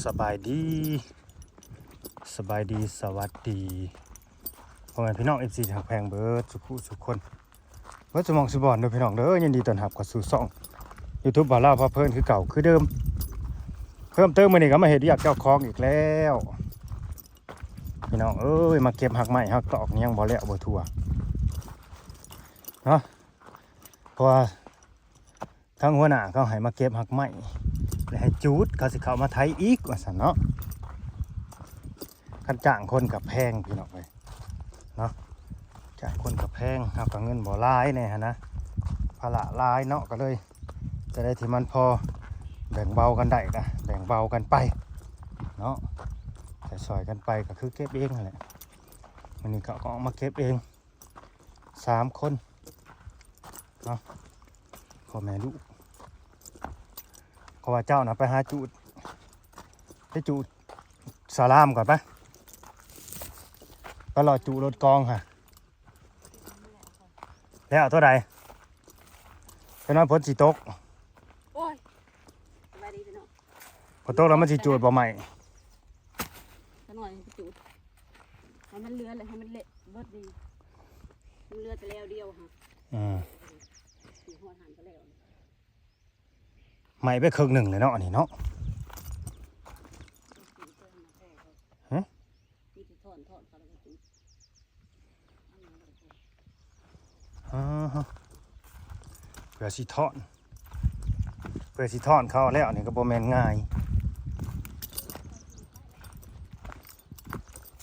ສະບາຍດີ ສະບາຍດີ ສະຫວັດດີ ພໍ່ແມ່ພີ່ນ້ອງ ເອັຟຊີ ທີ່ຮັກແພງເບິດສຸຂູສຸຄົນ ເບິດສຸໝ່ອງສຸບ່ອນເດີພີ່ນ້ອງເດີ. ຍິນດີຕ້ອນຮັບເຂົ້າສູ່ຊ່ອງຢູທູບບ່າວລາວພາເພີນຄືເກົ່າຄືເດີມ. ເພີ່ມເຕີມມື້ນີ້ກໍມາເຮັດວຽກເຈົ້າຂອງອີກແລ້ວ ພີ່ນ້ອງເອີຍ. ມາເກັບຮາກໄມ້ຮາກຕອກ ຍັງບໍ່ແລ້ວບໍ່ທົ່ວເນາະ ເພາະວ່າ ທາງຫົວໜ້າເຂົາໃຫ້ມາເກັບຮາກໄມ້ ແລະໃຫ້ຈູດ ເຂົາຊິເຂົ້າມາໄຖອີກວ່າຊັ້ນເນາະ. ຄັນຈ້າງຄົນກໍແພງພີ່ນ້ອງເອີຍເນາະ ຈ້າງຄົນກໍແພງ ເຮົາກໍເງິນບໍ່ຫຼາຍແດ່ຫັ້ນນະ ພາລະຫຼາຍເນາະ ກໍເລີຍ ຈະໄດ້ທີ່ມັນພໍແບ່ງເບົາກັນໄດ້ກໍແບ່ງເບົາກັນໄປເນາະ ຊ່ອຍໆກັນໄປ ກໍຄືເກັບເອງຫັ້ນແຫຼະ. ມື້ນີ້ເຂົາກໍອອກມາເກັບເອງ ສາມຄົນເນາະ ພໍ່ແມ່ລູກ. ເພາະວ່າເຈົ້ານະໄປຫາຈູດ ໄປຈູດສະລາມກ່ອນໄປ ໄປເລາະຈູດລົດກອງຫາ ແລ້ວເທົ່າໃດ ເຈົ້ານ້ອຍຝົນຊິຕົກ. ໂອ້ຍ ສະບາຍດີພີ່ນ້ອງ. ຝົນຕົກແລ້ວມັນຊິຈູດບໍ່ໄໝ້ ຂະນ້ອຍມັນຊິຈູດ ໃຫ້ມັນເຫຼືອແຫຼະ ໃຫ້ມັນເລະເບິດນີ້ ມັນເຫຼືອແຕ່ແລ້ວດຽວຫາ ອືມ ຊິຮອດຫັ້ນກໍແລ້ວ ໄໝ້ໄປເຄິ່ງໜຶ່ງແລ້ວເນາະ ອັນນີ້ເນາະ. ຮະ ມີແຕ່ຖອນ ຖອນເຂົາແລ້ວກໍຈູດ ອໍ ເພື່ອຊິຖອນ ເພື່ອຊິຖອນເຂົາແລ້ວນີ້ກໍບໍ່ແມ່ນງ່າຍ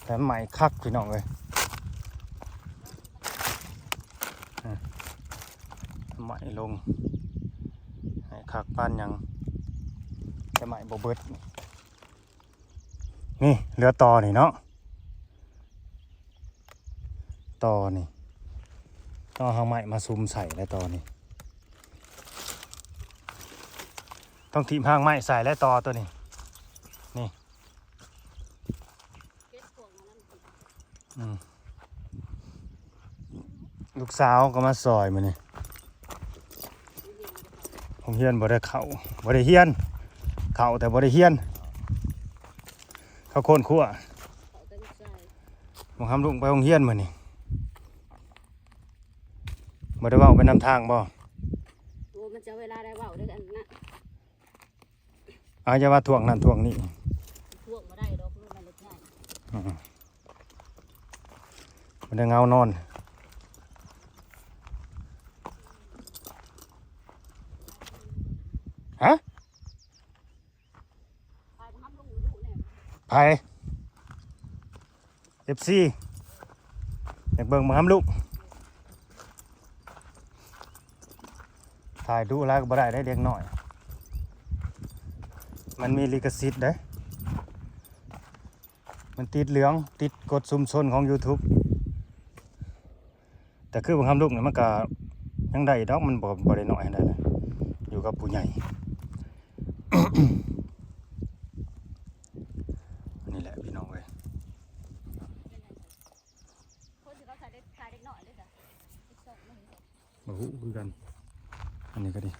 ແຕ່ໄໝ້ຄັກພີ່ນ້ອງເອີຍ. ອາ ໄໝ້ລົງໃຫ້ຄັກປານຫຍັງ ແຕ່ໄໝ້ບໍ່ເບິດ. ນີ້ເຫຼືອຕໍນີ້ເນາະ ຕໍນີ້ ຕ້ອງເອົາຮາກໄມ້ມາສຸມໃສ່ແລ້ວ ຕໍນີ້ ຕ້ອງຖິ້ມຮາກໄມ້ໃສ່ແລ້ວ ຕໍໂຕນີ້ ນີ້ ອືມ ລູກສາວກໍມາຊ່ອຍມື້ນີ້ ໂຮງຮຽນບໍ່ໄດ້ເຂົ້າ ບໍ່ໄດ້ຮຽນ ເຂົ້າແຕ່ບໍ່ໄດ້ຮຽນ ເຂົາຄົ້ນຄວ້າ ບັກຫຳລຸງໄປໂຮງຮຽນມື້ນີ້ ບໍ່ໄດ້ເວົ້າໄປນຳທາງບໍ່? ໂອ້ ມັນຈະເວລາໄດ້ເວົ້າເດ້ ອັນນັ້ນ ອາ ຢ່າວ່າຖ້ວງນັ້ນຖ້ວງນີ້ ຖ້ວງບໍ່ໄດ້ດອກ ລົດນັ້ນລົດໃຫຍ່ ອືມ ມັນໄດ້ເງົານອນ ຮະ ໃຜ? ເອັຟຊີ ຢາກເບິ່ງບໍ່ຫຳລູກ ຖ່າຍດຸຫຼາຍກໍບໍ່ໄດ້ເດ້ເດັກນ້ອຍ ມັນມີລິຂະສິດເດ້ ມັນຕິດເລື່ອງ ຕິດກົດຊຸມຊົນຂອງຢູທູບ ແຕ່ຄືບັກຫຳລຸກນີ້ມັນກະຍັງໄດ້ດອກ ມັນບໍ່ ບໍ່ໄດ້ນ້ອຍປານໃດແຫຼະ ຢູ່ກັບຜູ້ໃຫຍ່ ນີ້ແຫຼະພີ່ນ້ອງເອີຍ ຄົນທີ່ເຂົາຂາຍເດັກ ຂາຍເດັກນ້ອຍເດ້ ບໍ່ຮູ້ຄືກັນ ອັນນີ້ກໍດີ.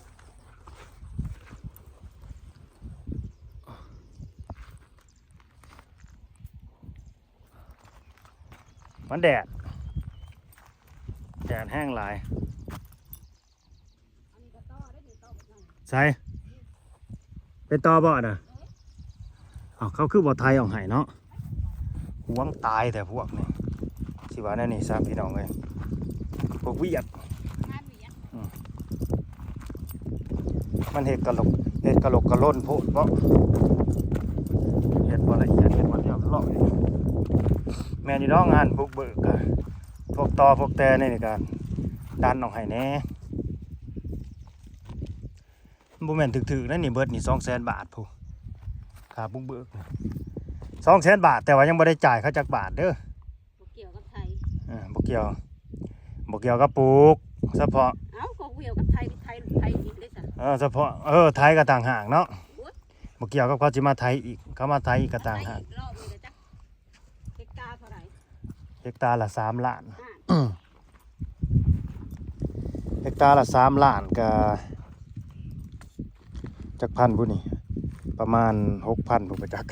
ມັນແດດ ແດດແຮງຫຼາຍ ໃສ ເປັນຕໍ່ບໍ່ນະ ເອົາ ເຂົາຄືບໍ່ໄຖອອກໃຫ້ເນາະ ຫວງຕາຍແທ້ພວກນີ້ ຊິວ່າແນວນີ້ຊະພີ່ນ້ອງເອີຍ ພວກວຽກ ອືມ ມັນເຮັດກະຫຼົກ ເຮັດກະຫຼົກກະຫຼົ່ນໂພດເບາະ ເຮັດບໍ່ລະອຽດ ເຮັດບໍ່ຮຽບຮ້ອຍ ແມ່ນຢູ່ດອກ ງານບຸກເບີກກະ ພວກຕໍພວກແຕ່ໃນນີ້ກະດັນອອກໃຫ້ແດ່ ມັນບໍ່ແມ່ນຖືກໆ ນະນີ້ ເບິດນີ້ສອງແສນບາດພຸ້ນ ຄ່າບຸກເບີກ ສອງແສນບາດ ແຕ່ວ່າຍັງບໍ່ໄດ້ຈ່າຍເຂົາຈັກບາດເດີ. ບໍ່ກ່ຽວກັບໄຖ ເອີ ບໍ່ກ່ຽວ ບໍ່ກ່ຽວກັບປູກ ສະເພາະ ເອົ້າ ກໍບໍ່ກ່ຽວກັບໄຖ ໄຖ ໄຖອີກເດ້ຊະ ເອີ ສະເພາະ ເອີ ໄຖກໍຕ່າງຫາກເນາະ ໂອ້ຍ ບໍ່ກ່ຽວກັບເຂົາຊິມາໄຖອີກ ເຂົາມາໄຖອີກກໍຕ່າງຫາກ ໄຖອີກລອບໜຶ່ງກໍຈັກເຮັກຕາເທົ່າໃດ ເຮັກຕາລະສາມລ້ານ ເຮັກຕາລະສາມລ້ານກໍ ຈັກພັນບຸນີ້ ປະມານຫົກພັນພຸ້ນປະຈັກ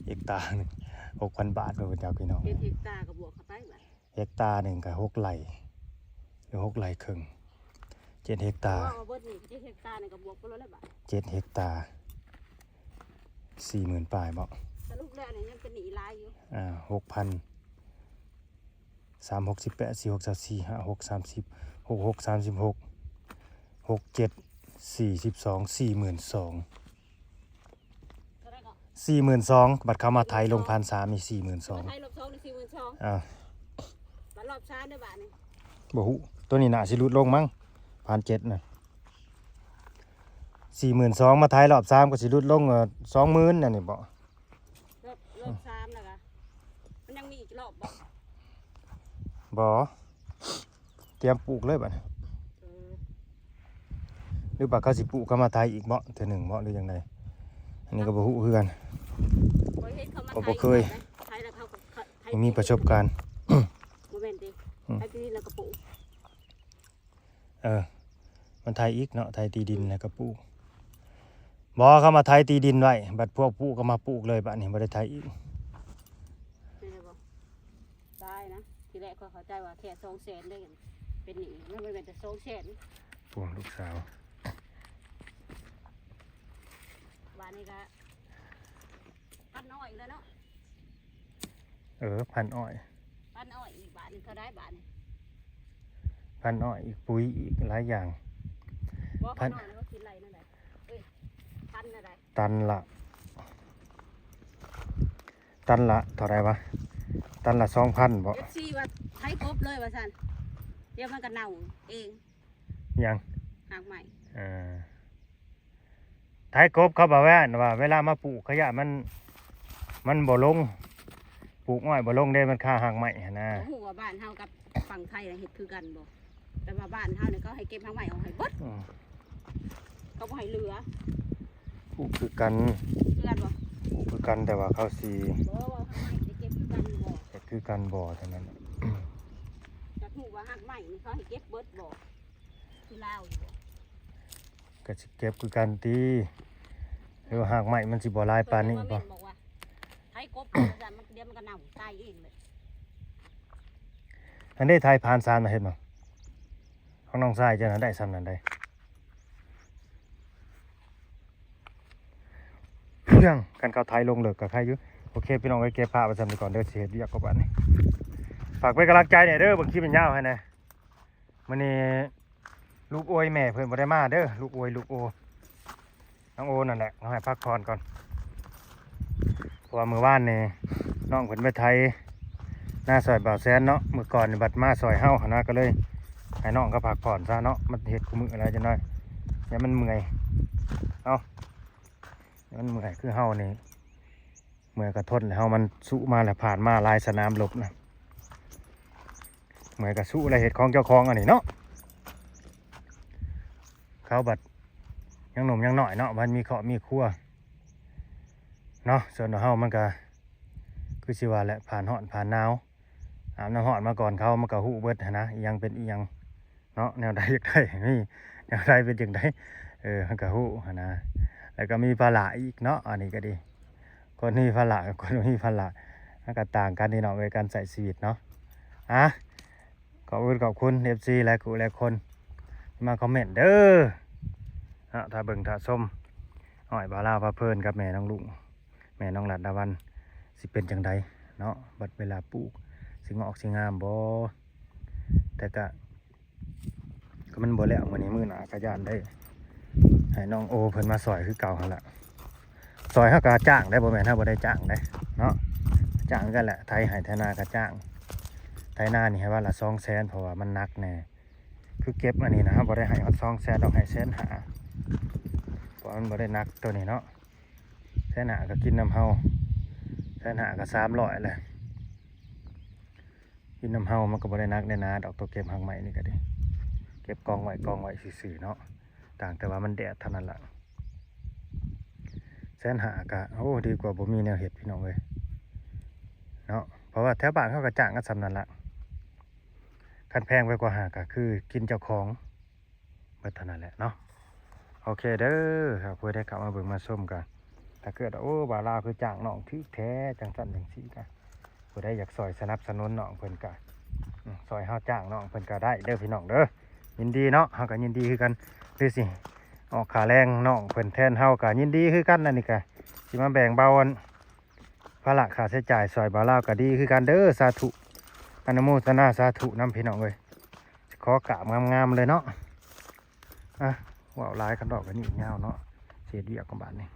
ເຮັກຕາໜຶ່ງ ຫົກພັນບາດພຸ້ນປະຈັກພີ່ນ້ອງ. ເຮັດເຮັກຕາກໍບວກເຂົ້າໄປບາດ ເຮັກຕາໜຶ່ງກໍຫົກໄຮ່ ຫຼືຫົກໄຮ່ເຄິ່ງ ເຈັດເຮັກຕາ. ເວົ້າວ່າເບິດນີ້ເຈັດເຮັກຕານີ້ກໍບວກໄປໂລດແລ້ວບາດ ເຈັດເຮັກຕາ ສີ່ໝື່ນປາຍບໍ? ສະຫຼຸບແລ້ວນີ້ຍັງເປັນໜີ້ຫຼາຍຢູ່. ອ່າ ຫົກພັນ ສາມຫົກສິບແປດ ສີ່ຫົກຊາວສີ່ ຫ້າຫົກສາມສິບ ຫົກຫົກສາມສິບຫົກ ຫົກເຈັດສີ່ສິບສອງ ສີ່ໝື່ນສອງ ເທົ່າໃດເກາະ? ສີ່ໝື່ນສອງ ບັດເຂົາມາໄຖລົງພັນສາມນີ້ ສີ່ໝື່ນສອງ ມາໄຖລອບສອງນີ້ ສີ່ໝື່ນສອງ ອ່າ ບັດລອບສາມເດ້ບາດນີ້ ບໍ່ຮູ້ ໂຕນີ້ໜ້າຊິຫຼຸດລົງມັ້ງ ພັນເຈັດນະ ສີ່ໝື່ນສອງ ມາໄຖລອບສາມກໍຊິຫຼຸດລົງ ເອີ ສອງໝື່ນ ອັນນີ້ບໍ? ລອບ ລອບສາມແລ້ວກະ ມັນຍັງມີອີກລອບບໍ? ບໍ່ ຕຽມປູກເລີຍບາດນີ້. ເອີ ຫຼືວ່າເຂົາຊິປູກ ເຂົາມາໄຖອີກບໍ ເທື່ອໜຶ່ງບໍ ຫຼືຈັ່ງໃດ? ອັນນີ້ກໍບໍ່ຮູ້ຄືກັນ ຂ້ອຍເຫັນເຂົາມາ ເພາະບໍ່ເຄີຍ ໄຖແລ້ວເຂົາກໍໄຖ ບໍ່ມີປະສົບການ. ບໍ່ແມ່ນຕິ ອືມ ໄຖທີ່ດິນແລ້ວກໍປູກ. ເອີ ມັນໄຖອີກເນາະ ໄຖທີ່ດິນແລ້ວກໍປູກ. ບໍ່ ເຂົາມາໄຖທີ່ດິນໄວ້ ບັດພວກປູກກໍມາປູກເລີຍ ບາດນີ້ບໍ່ໄດ້ໄຖອີກ. ແມ່ນບໍ່? ຕາຍນະ ທີແລກຂ້ອຍເຂົ້າໃຈວ່າແຄ່ສອງແສນເດ້ ເປັນໜີ້ ມັນບໍ່ແມ່ນແຕ່ສອງແສນ. ພວກລູກສາວ ບາດນີ້ກໍ ພັນອ້ອຍອີກແລ້ວເນາະ. ເອີ ພັນອ້ອຍ ພັນອ້ອຍອີກ ບາດນີ້ເທົ່າໃດບາດນີ້? ພັນອ້ອຍອີກ ປຸ໋ຍອີກ ຫຼາຍຢ່າງ. ບໍ່ ພັນ ພັນອ້ອຍເຮົາກິນໄລ່ແນວໃດ? ເອີຍ ພັນແນວໃດ? ຕັນລະ ຕັນລະເທົ່າໃດວະ? ຕັນລະສອງພັນບໍ? ເອັຟຊີວ່າໄຖກົບເລີຍວ່າຊັ້ນ ດຽວມັນກໍເນົ່າເອງ. ຫຍັງ? ຮາກໄມ້ ເອີ ໄຖກົບ ເຂົາບອກວ່າ ວ່າເວລາມາປູກຂະຍະມັນ ມັນບໍ່ລົງ ປູກອ້ອຍບໍ່ລົງເດ້ ມັນຄາຮາກໄມ້ຫັ້ນນະ. ບໍ່ຮູ້ວ່າບ້ານເຮົາກັບຝັ່ງໄທນະເຮັດຄືກັນບໍ່ ແຕ່ວ່າບ້ານເຮົານີ້ເຂົາໃຫ້ເກັບຮາກໄມ້ອອກໃຫ້ເບິດ ອືມ ເຂົາບໍ່ໃຫ້ເຫຼືອ. ປູກຄືກັນ ຄືກັນບໍ່? ປູກຄືກັນ ແຕ່ວ່າເຂົາຊິ ບໍ່ ເວົ້າຮາກໄມ້ໄດ້ເກັບຄືກັນບໍ່? ເຮັດຄືກັນບໍ່ເທົ່ານັ້ນ. ຢາກຮູ້ວ່າຮາກໄມ້ນີ້ເຂົາໃຫ້ເກັບເບິດບໍ່? ຄືລາວຢູ່ບໍ່? ກໍຊິເກັບຄືກັນຕິ ຫຼືວ່າຮາກໄມ້ມັນຊິບໍ່ຫຼາຍປານນີ້ບໍ່? ເພິ່ນວ່າແມ່ນບອກວ່າ ໄຖກົບວ່າຊັ້ນ ມັນ ດຽວມັນກໍເນົ່າຕາຍເອງເລີຍ. ອັນນີ້ໄຖຜ່ານສານນະ ເຫັນບໍ່? ຂອງນ້ອງຊາຍເຈົ້ານະໄດ້ສ່ຳນັ້ນໃດ. ເລື່ອງ ຄັນເຂົາໄຖລົງເລິກກໍໄຄຢູ່. ໂອເຄ ພີ່ນ້ອງເອີຍ ເກັບພາບໄວ້ສ່ຳນີ້ກ່ອນເດີ ຊິເຮັດວຽກກ່ອນບາດນີ້. ຝາກເປັນກຳລັງໃຈແດ່ເດີ ເບິ່ງຄລິບຍາວໃຫ້ແດ່. ມື້ນີ້ລູກໂອຍແມ່ເພິ່ນບໍ່ໄດ້ມາເດີ ລູກໂອຍ ລູກໂອ ນ້ອງໂອນັ້ນແຫຼະ ເຮົາໃຫ້ພັກຜ່ອນກ່ອນ ເພາະວ່າມື້ວານນີ້ນ້ອງເພິ່ນໄປໄຖນາຊ່ອຍບ່າວແສນເນາະ ມື້ກ່ອນນີ້ບັດມາຊ່ອຍເຮົາຫັ້ນນະ ກໍເລີຍໃຫ້ນ້ອງເຂົາພັກຜ່ອນຊະເນາະ ມັນເຮັດຄູ່ມື້ແລ້ວ ຈັກໜ້ອຍ ຢ່າມັນເມື່ອຍ ເອົາ ຢ່າມັນເມື່ອຍ ຄືເຮົານີ້ ເມື່ອຍກໍທົນແລ້ວ ເຮົາມັນສູ້ມາແລ້ວ ຜ່ານມາຫຼາຍສະໜາມລົບນະ ເມື່ອຍກໍສູ້ແລ້ວ ເຮັດຂອງເຈົ້າຂອງອັນນີ້ເນາະ ເຂົາບັດຍັງໜຸ່ມຍັງນ້ອຍເນາະ ມັນມີຄອບມີຄົວເນາະ ສ່ວນເຮົາມັນກໍຄືຊິວ່າແຫຼະ ຜ່ານຮ້ອນຜ່ານໜາວ ອາບນ້ຳຮ້ອນມາກ່ອນເຂົາ ມັນກໍຮູ້ເບິດຫັ້ນນະ ອີ່ຫຍັງເປັນອີ່ຫຍັງ ເນາະ ແນວໃດຢາກໄດ້ ມີ ແນວໃດເປັນຈັ່ງໃດ ເອີ ມັນກໍຮູ້ຫັ້ນນະ ແລ້ວກໍມີພາລະອີກເນາະ ອັນນີ້ກໍດີ ຄົນມີພາລະກັບຄົນບໍ່ມີພາລະ ມັນກໍຕ່າງກັນເດ້ເນາະ ໃນການໃຊ້ຊີວິດເນາະ ອາ ຂອບຄຸນຂອບຄຸນເອັຟຊີຫຼາຍຄູ່ຫຼາຍຄົນ ທີ່ມາຄອມເມັນເດີ ເນາະ ຖ້າເບິ່ງຖ້າຊົມ ອ້ອຍບ່າວລາວພາເພີນກັບແມ່ນ້ອງລຸງ ແມ່ນ້ອງລັດດາວັນ ຊິເປັນຈັ່ງໃດເນາະ ບັດເວລາປູກ ຊິງອກຊິງາມບໍ່ ແຕ່ກະ ກໍມັນບໍ່ແລ້ວ ມື້ນີ້ມື້ໜ້າກໍຢ້ານໄດ້ໃຫ້ນ້ອງໂອເພິ່ນມາຊ່ອຍຄືເກົ່າຫັ້ນລະ ຊ່ອຍເຮົາກໍຈ້າງໄດ້ ບໍ່ແມ່ນເຮົາບໍ່ໄດ້ຈ້າງໄດ້ເນາະ ຈ້າງກັນແຫຼະ ໄຖໄຮ່ໄຖນາກໍຈ້າງ ໄຖນານີ້ໃຫ້ວັນລະສອງແສນ ເພາະວ່າມັນໜັກແດ່ ຄືເກັບອັນນີ້ນະ ເຮົາບໍ່ໄດ້ໃຫ້ຮອດສອງແສນດອກ ໃຫ້ແສນຫ້າ ເພາະວ່າມັນບໍ່ໄດ້ໜັກໂຕນີ້ເນາະ ແສນຫ້າກໍກິນນຳເຮົາ ແສນຫ້າກໍສາມຮ້ອຍແຫຼະ ຢູ່ນຳເຮົາມັນກໍບໍ່ໄດ້ໜັກໄດ້ໜາດອກ ຕົວເກັບຮາກໄມ້ນີ້ກໍດີ ເກັບກອງໄວ້ ກອງໄວ້ຊື່ໆເນາະ ຕ່າງແຕ່ວ່າມັນແດດເທົ່ານັ້ນລະ ແສນຫ້າກໍ ໂອ້ ດີກວ່າບໍ່ມີແນວເຮັດ ພີ່ນ້ອງເອີຍເນາະ ເພາະວ່າແຖວບ້ານເຮົາກໍຈ້າງກັນສ່ຳນັ້ນລະ ຄັນແພງໄປກວ່າຫັ້ນກໍຄືກິນເຈົ້າຂອງ ເບິດເທົ່ານັ້ນແຫຼະເນາະ ໂອເຄເດີ ຖ້າຜູ້ໃດເຂົ້າມາເບິ່ງມາຊົມກໍ ຖ້າເກີດວ່າ ໂອ້ ບ່າວລາວຄືຈ້າງນ້ອງຖືກແທ້ ຈັ່ງຊັ້ນຈັ່ງຊີ້ກະ ຜູ້ໃດຢາກຊ່ອຍສະໜັບສະໜູນນ້ອງເພິ່ນກະ ອືມ ຊ່ອຍເຮົາຈ້າງນ້ອງເພິ່ນກະໄດ້ເດີພີ່ນ້ອງເດີ ຍິນດີເນາະ ເຮົາກະຍິນດີຄືກັນ ຫຼືຊິອອກຄ່າແຮງນ້ອງເພິ່ນແທນເຮົາກະຍິນດີຄືກັນ ອັນນີ້ກະຊິມາແບ່ງເບົາອັນ ພາລະຄ່າໃຊ້ຈ່າຍຊ່ອຍບ່າວລາວກະດີຄືກັນເດີ ສາທຸ ອະນຸໂມທະນາສາທຸນຳພີ່ນ້ອງເອີຍ ຂໍກາບງາມໆເລີຍເນາະ ອ່ະ ເວົ້າຫຼາຍຄັນດອກກະຍິງຍາວເນາະ ເສດວຽກກະບາດນີ້